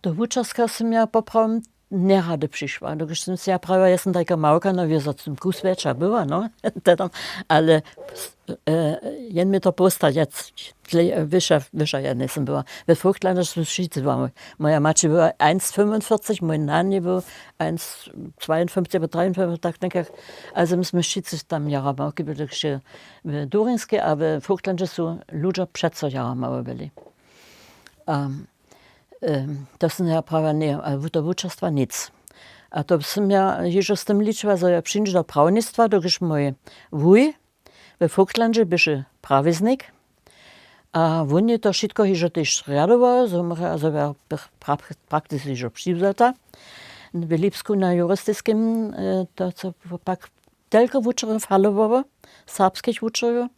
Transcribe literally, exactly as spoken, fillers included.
Do wučerska sym ja poprawom njerady přišła, dokelž sym se ja prawiła, ja sym tajka małka, no wězo sym kus wjetša była, no. Teda, ale jen mi to posta, ja, wyša ja njejsym była. We Vogtlandźe smy wšitcy była. Moja maći była eins fünfundvierzich, mój nani był eins zweiundfünfzig abo dreiundfünfzig, tak někak. Also my smy wšitcy tam jara małki byli, dokelž je w Durinskej a we Vogtlandźe su ludźo přeco jara mały byli. A to sym ja prawa nje, ale do wučerstwa nic. A to sym ja hižo z tym ličiła, zo ja přińdźu do prawnictwa, dokelž mój wuj we Vogtlandźe běše prawiznik. A wón je to wšitko hižo tež rjadował, zo ja praktiski hižo přiwzata w Lipsku na juristiskim, to co pak telko wučerjow falowało, serbskich wučerjow.